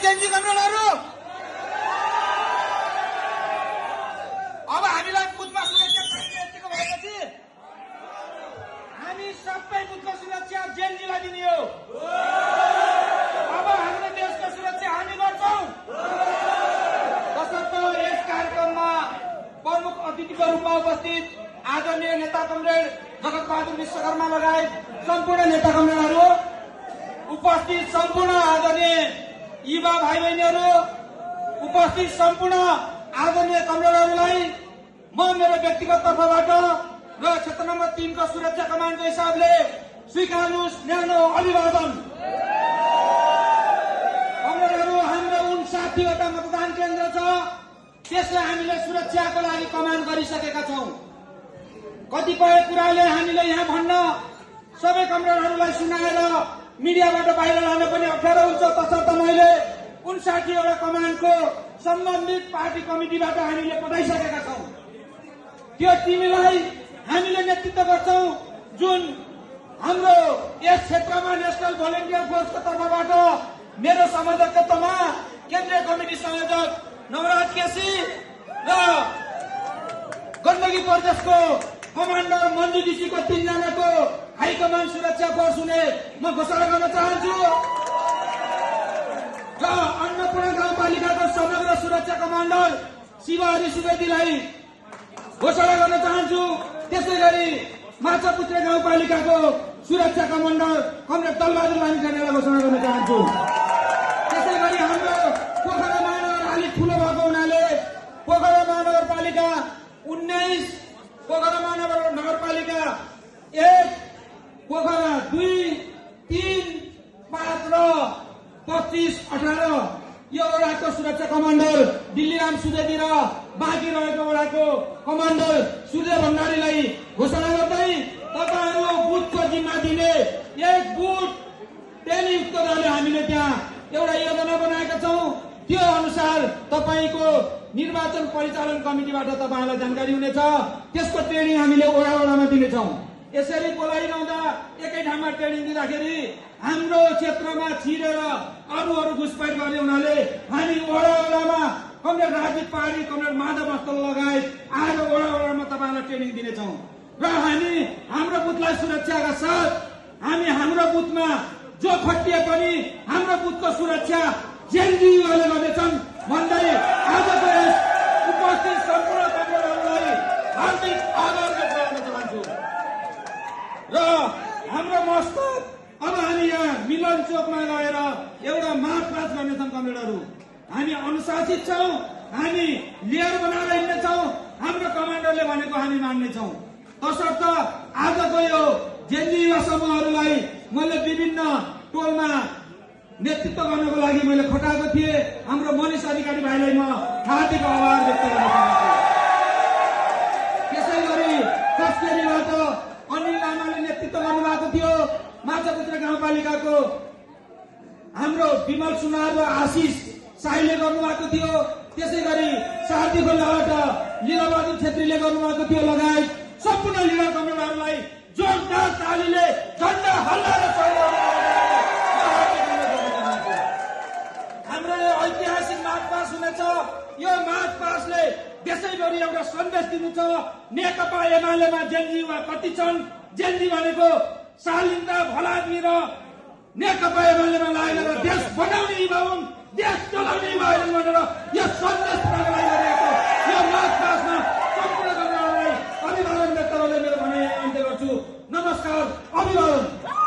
Gen Z कमरेडहरू, अब हामीलाई बुथमा सुरक्षा चाहिने यतिको भएपछि हामी सबै बुथको सुरक्षा जेन्जीलाई दिने हो। अब हाम्रो देशको सुरक्षा हामी गर्छौं। तसर्थ यस कार्यक्रममा प्रमुख अतिथिको रूपमा उपस्थित आदरणीय नेता कमरेड जगत बहादुर विश्वकर्मा लगायत सम्पूर्ण नेता कमरेडहरू, उपस्थित सम्पूर्ण आदरणीय युवा भाइ बहिनीहरू, उपस्थित सम्पूर्ण आदरणीय कमरेडहरूलाई म मेरो व्यक्तिगत तर्फबाट र क्षेत्र नम्बर 3 को सुरक्षा कमान्डको हिसाबले स्वीकार्नुहोस् न्यानो अभिवादन। कमरेडहरू, हाम्रो 59वटा मतदान केन्द्र छ, त्यसलाई हामीले सुरक्षाको लागि कमान्ड गरिसकेका छौं। कतिपय कुराले हामीले यहाँ भन्न सबै कमरेडहरूलाई सुनाएर मिडियाबाट बाहिर लान पनि अप्ठ्यारो हुन्छ। तसर्थ मैले 59वटा कमान्डको सम्बन्धित पार्टी कमिटीबाट हामीले पठाइसकेका छौं। त्यो टिमलाई हामीले नेतृत्व गर्छौं, जुन हाम्रो यस क्षेत्रमा नेशनल भोलिन्टियर फोर्सको तर्फबाट मेरो समर्थकत्वमा केन्द्रीय कमिटी संयोजक नवराज केसी र गण्डकी प्रदेशको कमान्डर मन्जु डीसीको 3 जनाको हाइकमान्ड सुरक्षा फोर्स हुने म घोषणा गर्न चाहन्छु र अन्नपूर्ण गाउँपालिकाको समग्र सुरक्षा कमान्डर शिवहरि सुवेदीलाई घोषणा गर्न चाहन्छु। त्यसै गरी माछापुत्रे गाउँपालिकाको सुरक्षा कमान्डर कमरेड दलबहादुर लामिछानेलाई घोषणा गर्न चाहन्छु। त्यसै गरी हाम्रो पोखरा महानगर अलिक ठूलो भएको हुनाले पोखरा महानगरपालिका 19, पोखरा महानगरपालिका 1, पोखरा 2, 3, 5 र 25, 18 यो वडाको सुरक्षा कमान्डर दिल्लीराम सुवेदी र बाँकी रहेको वडाको कमान्डर सूर्य भण्डारीलाई घोषणा गर्दै तपाईहरु बुथको जिम्मा दिने एक बुथ टेलियुक्त दलले हामीले त्यहाँ एउटा योजना बनाएका छौं। त्यो अनुसार तपाईको निर्वाचन परिचालन कमिटीबाट तपाईहरुलाई जानकारी हुनेछ। त्यसको ट्रेनिङ हामीले वडा वडामा दिनेछौं। यसरी बोलाइरहँदा एकै ठाउँमा ट्रेनिङ दिँदाखेरि हाम्रो क्षेत्रमा छिरेर अरूहरू घुसपैठ गर्ने हुनाले हामी वडा वडामा कमरेड राजीव पहाडी, कमरेड माधव मस्तल लगायत आएर वडा वडामा तपाईहरुलाई ट्रेनिङ दिनेछौं र हामी हाम्रो बुथलाई सुरक्षाका साथ हामी हाम्रो बुथमा जो खटिए पनि हाम्रो बुथको सुरक्षा जेएनजीले गर्नेछन् भन्दै आजको यस उपस्थित सम्पूर्ण कमरेडहरूलाई हार्दिक आभार व्यक्त गर्न चाहन्छु र हाम्रो मस्तक अब हामी यहाँ मिलन चोकमा गएर एउटा मार्च पास्ट गर्नेछौं। कमरेडहरू, हामी अनुशासित छौं, हामी लेयर बनाएर हिँड्नेछौँ। हाम्रो कमान्डरले भनेको हामी मान्नेछौं। तसर्थ आजको यो जेएनजी युवा समूहहरूलाई मैले विभिन्न टोलमा नेतृत्व गर्नको लागि मैले खटाएको थिएँ। हाम्रो मनिष अधिकारी भाइलाई म हार्दिक आभार व्यक्त गर्न चाहन्छु। त्यसै गरी कस्केरीबाट अनिल लामाले नेतृत्व गर्नुभएको थियो। माछापुत्र गाउँपालिकाको हाम्रो विमल सुनार र आशिष साईले गर्नुभएको थियो। त्यसै गरी सारथी खोलाबाट लीलाबहादुर छेत्रीले गर्नुभएको थियो लगायत सम्पूर्ण लिडर कमरेडहरूलाई जोरदार तालीले झण्डा हल्लाएर हाम्रो यो ऐतिहासिक मार्च पास्ट हुनेछ। यो मार्च पास्टले देशैभरि एउटा सन्देश दिनु छ। नेकपा एमालेमा जेएनजी युवा कति छन्, जेएनजी भनेको शालिन्दा भलादमी र नेकपा एमालेमा लागेर देश बनाउने युवा हुन्, देश चलाउने युवा होइन भनेर यो सन्देश पुर्याउनको लागि गरिएको यो मार्च पास्टमा सम्पूर्ण कमरेडहरूलाई अभिवादन व्यक्त गर्दै मेरो भनाइ अन्त्य गर्छु। नमस्कार, अभिवादन।